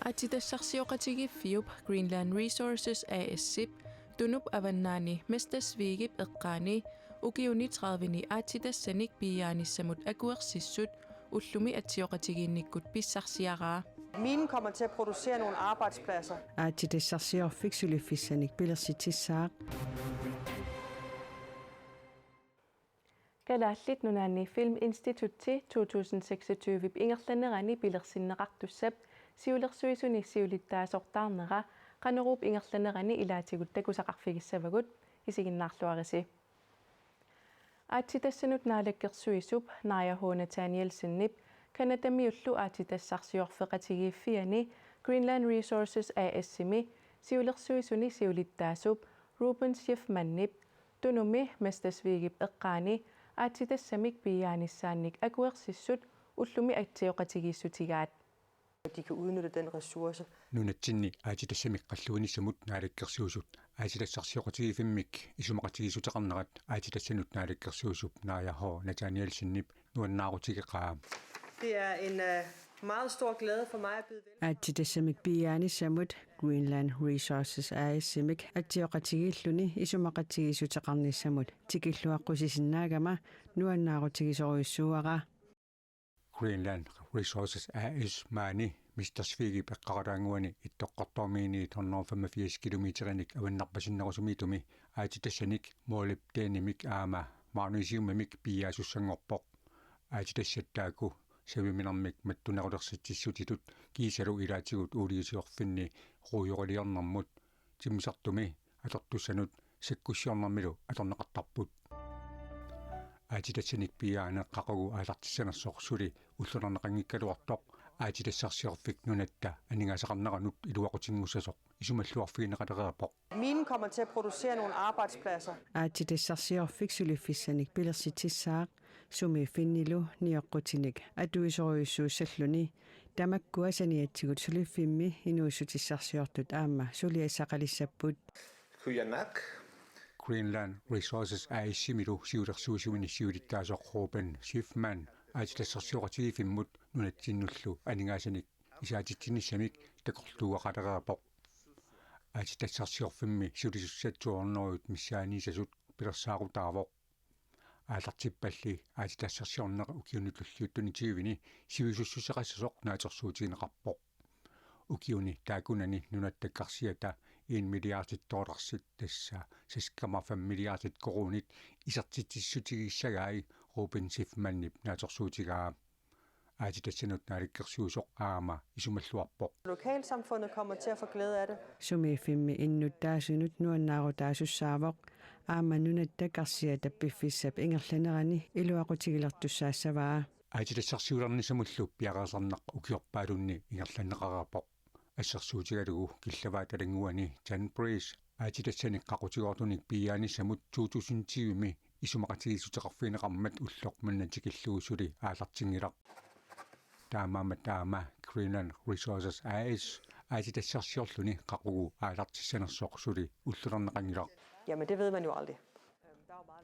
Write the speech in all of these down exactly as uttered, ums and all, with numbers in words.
Aatsitassarsioqatigiiffiup Greenland Resources A/S-ip Tunup avannaani Mester Svigip eqqaani ukiuni tredive-ni aatsitassanik piiaanissamut akuersissut ullumi atsioqatigiinnikkut pissarsiaraa. Minen kommer til at producere nogle arbejdspladser. Aatsitassarsiorfik suliffissanik pilersitsissaaq. Kalaallit Nunaanni Filminstitutti to tusind seksogtyve-p ingerlanerani pilersinneqartussap siulersuisuni siulittaasortaarnera Qanoruup ingerlanerani ilaatigut takusaqarfigissavagut, isiginnaarluarisi. Aatsitassanut naalakkersuisup Naaja H. Nathanielsenip Canadamiullu aatsitassarsiorfeqatigiiffiani Greenland Resources A/S-imi siulersuisuni siulittaasup Ruben Schiffmannip Tunumi Mester Svigip eqqaani aatsitassamik piiaanissaannik akuersissut ullumi atsioqatigiissutigaat. De kan udnytte den ressource. Nunatsinni aatsitassamik qalluinissamut naalakkersuisut aatsitassarsioqatigiiffimmik isumaqatigiissuteqarnerat aatsitassanut naalakkersuisup Naaja H. Nathanielsenip nuannaarutigeqaa. Det er en øh, meget stor glæde for mig at byde velkommen. Aatsitassamik piiaanissamut Greenland Resources A/S-imik atsioqatigiilluni isumaqatigiissuteqarnissamut tikilluaqqusisinnaagama nuannaarutigisorujussuuara. Greenland Resources A/S maani Mester Svigip eqqaralaannguani Ittoqqortoormiiniit hundrede femogfirs kilometerinik avannarpasinnerusumiittumi aatsitassanik Måløb Dænimik aamma Magnesiumimik piiaasussanngorpoq. Aatsitassat taakku saviminermik mattunerulersitsissutitut kiisalu ilaatigut uuliusiorfinni ruujoriliornermut timmisartumi atortussanut sakkussiornermilu atorneqartarput. Aatsitassanik piiaaneq qaqugu aallartissanersoq suli ullornarneqanngikkaluartoq aatsitassarsiorfik nunatta aningaasaqarneranut iluaqutinngussasoq isumalluarfigineqalereerpoq. Minen kommer til at producere nogle arbejdspladser. Aatsitassarsiorfik suliffissanik pilersitsissaaq, sumiiffinnilu nioqqutinik atuisorujussuussalluni. Tamakkua saniatigut suliffimmi inuussutissarsiortut aamma suliassaqalissapput. Qujanaq. Greenland Resources A/S-imilu siulersuisuni siulittaasoq Ruben Schiffmann aatsitassarsioqatigiiffimmut nunatsinnullu aningaasanik isaatitsinissamik takorluugaqalereerpoq. Aatsitassarsiorfimmi sulisussat to hundrede missaaniissasut pilersaarutaavoq. Aallartippalli aatsitassarsiorneq ukiuni tulliuttuni tyveni sivisussuseqassasoq naatsorsuutigineqarpoq. Ukiuni taakkunani nunatta karsiata en milliard dollarsit, tassa seks komma fem milliard koruunit, isertitsissutigissagai Ruben Schiffmannip naatsorsuutigaa. Aatsitassanut naalakkersuisoq aamma isumalluarpoq. Lokalsamfundet kommer til at få glæde af det. Sumiiffimmi innuttaasunut nuannaarutaasussaavoq, aamma nunatta karsiata piffissap ingerlanerani iluaqutigilertussaassavaa. Aatsitassarsiulernissamullu piareersarneq ukiorpaalunni ingerlanneqareerpoq. Assersuutigalugu killavaat alanguani Tanbreez aatsitassanik qaqutigoortunik piiaanissamut to tusind tyve-mi isumaqatigiissuteqarfigineqarmat ulloq manna tikillugu suli aallartinngilaq. Taamaammat aamma Greenland Resources A/S aatsitassarsiorluni qaqugu aallartissanersoq suli ullornarneqanngilaq. Jamen, det ved man jo aldrig.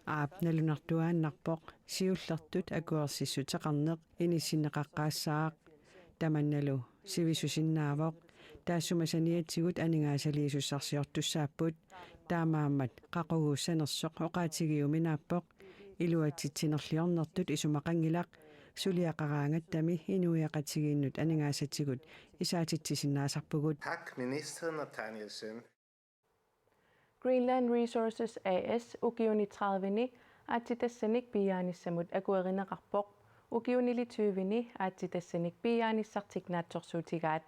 Aap, nalunartuaannarpoq, siullertut akuersissuteqarneq inissinneqaqqaassaaq. Tamannalu sivisusinnaavoq, taassuma saniatigut aningaasaliisussarsiortussaapput, taamaammat qaqugussanersoq oqaatigiuminaappoq, iluatsitsinerliornertut isumaqanngilaq, suliaqaraangattami inuiaqatigiinnut aningaasatigut isaatitsisinnaasarpugut. Tak, minister Nathanielsen. Greenland Resources A/S ukiuni tredive-ni aatsitassanik piiaanissamut akuerineqarpoq, ukiunili tyve-ni aatsitassanik piiaanissartik naatsorsuutigaat.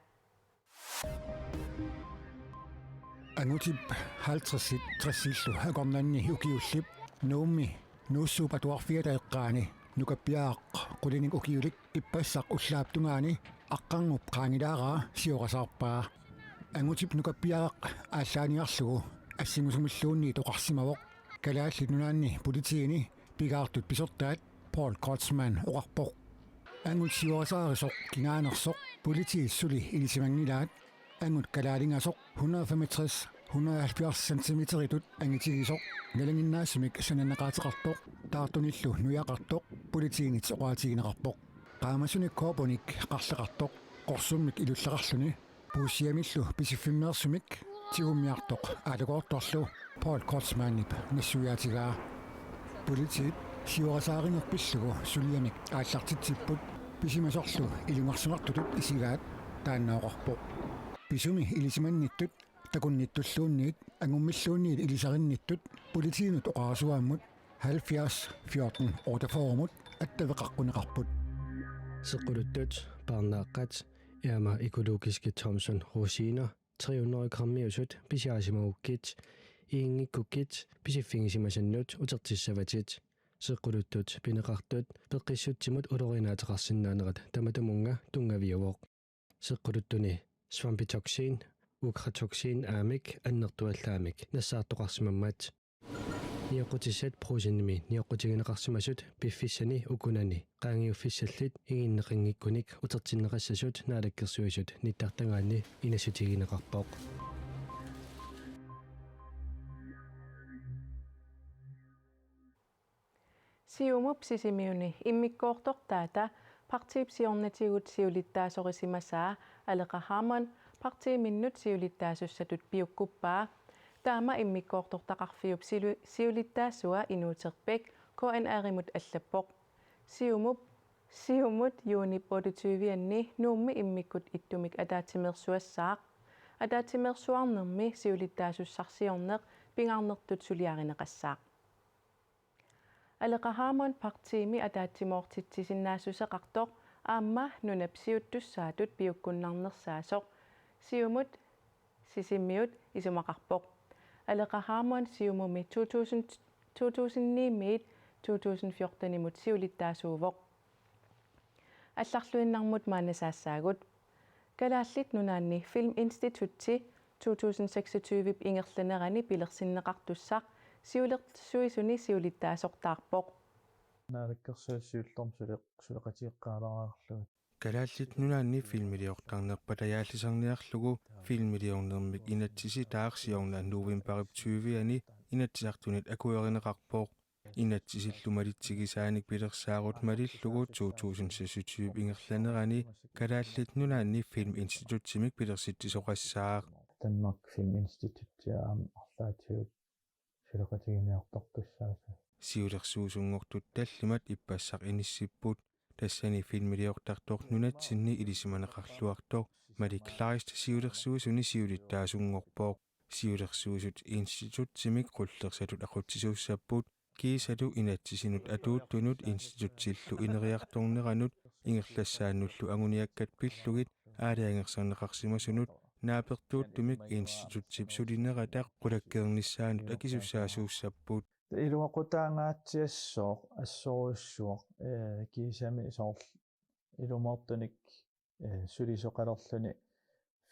Angutip halvtredsit tressillu akornanni ukiullip Nuummi Nuussuup Atuarfiata eqqaani nukappiaraq qulinik ukiulik ippassaq ullaap tungaani aqqarngup qaangilaaraa siorasaarpaa. Angutip nukappiaraq aallaaniarlugu assingusumilluunniit oqarsimavoq Kalaallit Nunaanni politiini pigaartut pisortaat Paul Kreutzmann oqarpoq. Angut siorasaarisoq kingaanersoq politiit suli ilisimanngilaat. Angut kalaalingasoq hundrede femogtres, hundrede halvfjerds centimeteritut angitigisoq, nalinginnaasumik sananneqaateqartoq, taartunillu nujaqartoq, politiinit oqaatigineqarpoq. Qaamasunik koopunik qarleqartoq, qorsummik ilullaqarluni, Puussiamillu Pisiffimmeersumik tigummiartoq aalakoortorlu Paul Kreutzmannip nassuiaatigaa. Politiit siuarisaagineq pillugu suliamik aallartitsipput, pisimasorlu ilungersunartutut isigaat, taanna oqarpoq. Pisumi ilisimannittut takunnittulluunniit angummilluunniit ilisarinnittoq politiinut oqarasuaammut halvfjerds fjorten otteogfyrremut attaveqaqquneqarput. Seqquluttut, paarnaaqqat, Irma økologiske Thomson rosiner tre hundrede grammiusut pisiarisimagukkit, iginngikkukkit pisiffigisimasannut utertissavatit. Seqquluttut pineqartut peqqissutsimut ulorianaateqarsinnaanerat tamatumunnga tunngaviuvoq. Seqquluttuni svampetoksin, ukratoksin aamik annertuallaamik nassaartoqarsimammat. Nioqqutissat Brugsenimi nioqqutigineqarsimasut piffissani ukunani qaangiuffissallit iginneqanngikkunik utertinneqassasut Naalakkersuisut nittartagaanni inassutigineqarpoq. Siumup Sisimiuni immikkoortortaata partiip siornatigut siulittaasorisimasaa Aleqa Hammond partiiminnut siulittaasussatut piukkuppaa. Taama immikkoortortaqarfiup silu-, siulittaasua Inuuterpik K N R-imut allappoq. Siumup, Siumut juunip otteogtyve-anni Nuummi immikkut ittumik ataatsimeersuassaaq. Ataatsimeersuarnermi siulittaasussarsiorneq pingaarnertut suliarineqassaaq. Aleqa Hammond partiimi ataatsimoortitsisinnaassuseqartoq aamma nunap siuttussaatut piukkunnarnersaasoq Siumut Sisimiut isumaqarpoq. Aleqa Hammond Siumumi to tusind, to tusind ni-miit to tusind fjorten-imut siulittaasuuvoq. Allarluinnarmut maanna saassaagut. Kalaallit Nunaanni Filminstitutti to tusind seksogtyve-p ingerlanerani pilersinneqartussaq siulersuisuni siulittaasortaarpoq. Naalakkersuisut siullermik sule-, suleqatigeqqaalaarlugit. Kalaallit Nunaanni filmiliortarnerpata jaallisarniarlugu filmiliornermik inatsisitaaq siorna novembarip tyve-ani Inatsisartunit akuerineqarpoq. Inatsisillu malitsigisaanik pilersaarut malillugu to tusind seksogtyve ingerlanerani Kalaallit Nunaanni Filminstitutsimik pilersitsisoqassaaq. Danmark Filminstituttia aamma arlaatigut suleqatiginiartartussaassaaq. Siulersuisunngortut tallimat ippassaq inissipput. Tassani filmiliortartoq nunatsinni ilisimaneqarluartoq Malik Kleist siulersuisuni siulittaasunngorpoq. Siulersuisut institutsimik qullersatut aqutsisuussapput, kiisalu inatsisinut atuuttunut institutsillu ineriartorneranut ingerlassaannullu anguniakkat pillugit aalajangersorneqarsimasunut naapertuuttumik institutsip sulinerata qulakkeernissaanut akisussaasuussapput. Iluaqutaangaatsiassooq, assorujussuaq, ee, kiisami soorlu ilumoortunik, ee, sulisoqalerluni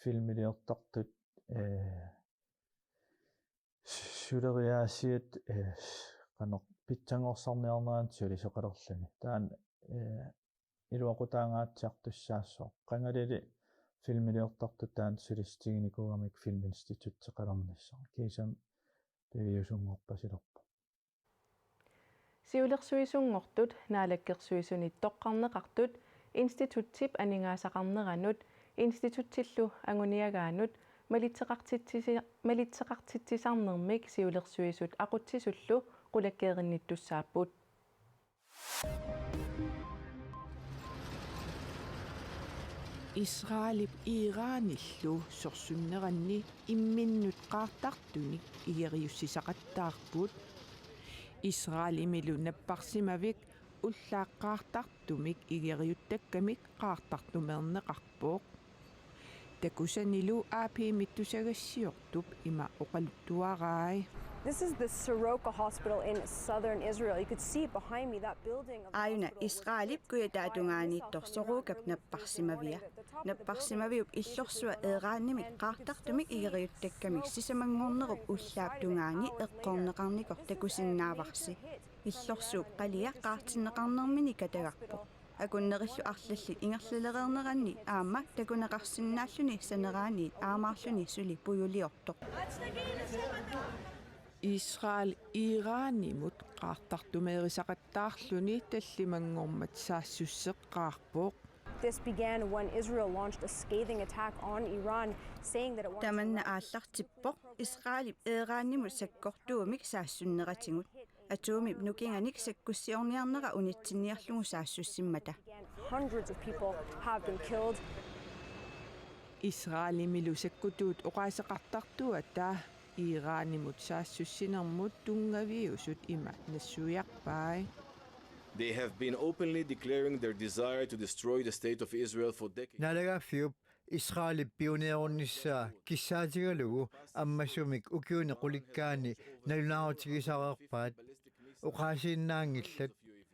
filmiliortartut, ee, suleriaasiat, ee, qanoq pitsanngorsarniarneranut sulisoqalerluni. Taanna, ee, iluaqutaangaatsiartussaassooq. Qangalili filmiliortartut taanna sulissutiginikuugamik Filminstitutteqalernissaq. Kiisami piviusunngorpasilerpoq. Siulersuisunngortut Naalakkersuisunit toqqarneqartut institutsip aningaasaqarneranut institutsillu anguniagaanut malitseqartitsisi-, malitseqartitsisarnermik siulersuisut aqutsisullu qulakkeerinnittussaapput. Israelip Iranillu sorsunneranni imminnut qaartartunik igeriussisaqattaarput. Israelimilu napparsimavik ullaaq qaartartumik igeriuttakkamik qaartartumeerneqarpoq. Takusanilu A P-mik tusagassiortup ima oqaluttuarai. This is the Soroka Hospital in southern Israel. You could see behind me that building of the Aajuna hospital was Israelip kujataatungaaniittoq Sorokap napparsimavia. Napparsimaviup illorsua Iranimit qaartartumik igeriuttakkamik sisamanngornerup ullaap tungaani eqqorneqarnikoq takusinnaavarsi. Illorsuup qalia qaartinneqarnermini katagarpoq. Akunnerillu arlallit ingerlalereerneranni aamma takuneqarsinnaalluni saneraaniit aamaarluni suli pujuliortoq. Israel Iranimut qaartartumeerisaqattaarluni tallimanngormat saassusseqqaarpoq. This began when Israel launched a scathing attack on Iran, saying that it wants Tamanna Iran to aallartippoq Israelip Iranimut sakkortuumik saassunneratigut. Atomip nukinganik sakkussiorniarnera unitsinniarlugu saassussimmata. Hundreds of people have been killed. Israelimilu sakkutuut oqaaseqartartuata Iranimut saassussinermut tunngaviusut ima nassuiarpai. They have been openly declaring their desire to destroy the state of Israel for decades. Naalagaaffiup Israelip pioneerunnissaa kissaatigalugu ammasumik ukiuni qulikkaani nalunaarutigisareerpaat. Oqaasiinnaanngillat.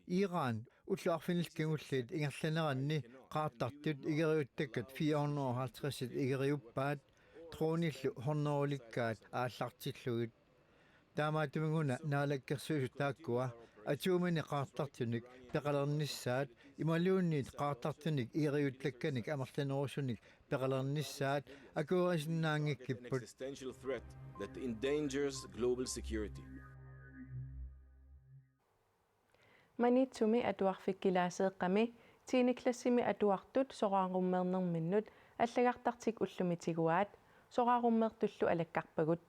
Iran ullut arfinillit kingulliit ingerlaneranni qaartartut igeriuttakkat fire hundrede og halvtreds igeriuppaat, dronillu hundredelikkaat aallartillugit. Taamaattumik una Naalakkersuisut taakkua atomini qaartartunik peqalernissaat imaluunniit qaartartunik igeriuttakkanik amerlanerusunik peqalernissaat akuerisinnaanngikkipput. Existential threat that endangers global security. Maniitsumi atuarfikkilaaseeqqami tiende klassimi atuartut soraarummeernerminnut allagartartik ullumi tiguaat, soraarummeertullu alakkarpagut.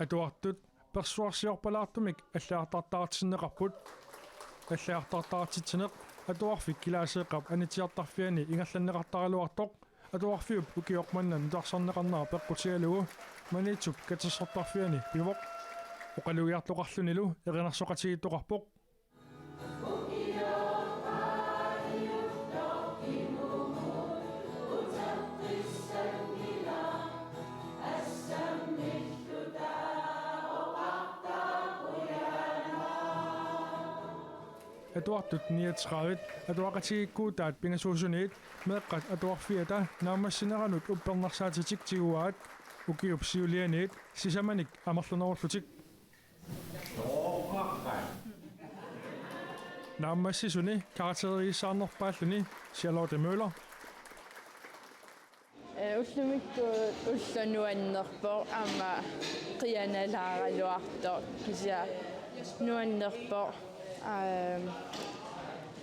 Atuartut persuarsiorpalaartumik allagartartaartinneqarput. Allagartartaartitsineq atuarfikkilaaseeqqap anitsiartarfiani ingerlanneqartaraluartoq atuarfiup ukioq manna nutarsarneqarnera peqqutigalugu Maniitsup katersortarfiani pivoq. Oqalugiartoqarlunilu erinarsoqatigiittoqarpoq. Atuartut niogtredive atuaqatigiikkuutaat pingasuusuniit meeqqat atuarfiata naammassineranut uppernarsaatitik tiguaat, ukiup siulianiit sisamanik amerlanerullutik. Naammassisuni karakterigissaarnerpaalluni Charlotte Møller. Eh, ullumikkut ulloq nuannerpoq aamma qianalaaraluartoq kisianni nuannerpoq. Ehm,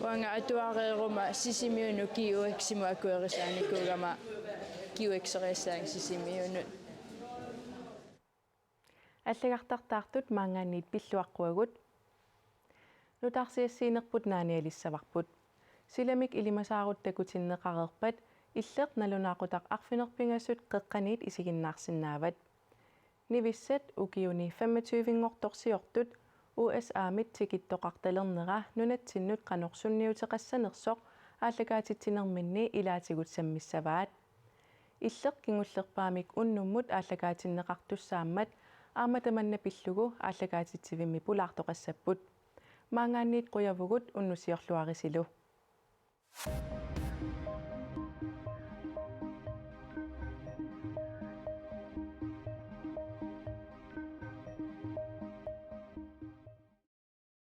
uanga atuareeruma Sisimiunut G U X-imut akuerisaanikuugama G U X-eriassaanga Sisimiunut. Allagartartaartut maanngaanniit pilluaqquagut. Nutaarsiassiinerput naanialissavarput. Silamik ilimasaarut takutinneqareerpat Illeq nalunaaqutaq arfineq-pingasut qeqqaniit isiginnaarsinnaavat. Nivissat ukiuni femogtyve-nngortorsiortut U S A-mit tikittoqartalernera nunatsinnut qanoq sunniuteqassanersoq aallakaatitsinerminni ilaatigut sammissavaat. Illeq kingullerpaamik unnummut aallakaatinneqartussaammat aamma tamanna pillugu aallakaatitsivimmi pulaartoqassapput. Maanngaanniit qujavugut unnussiorluarisilu.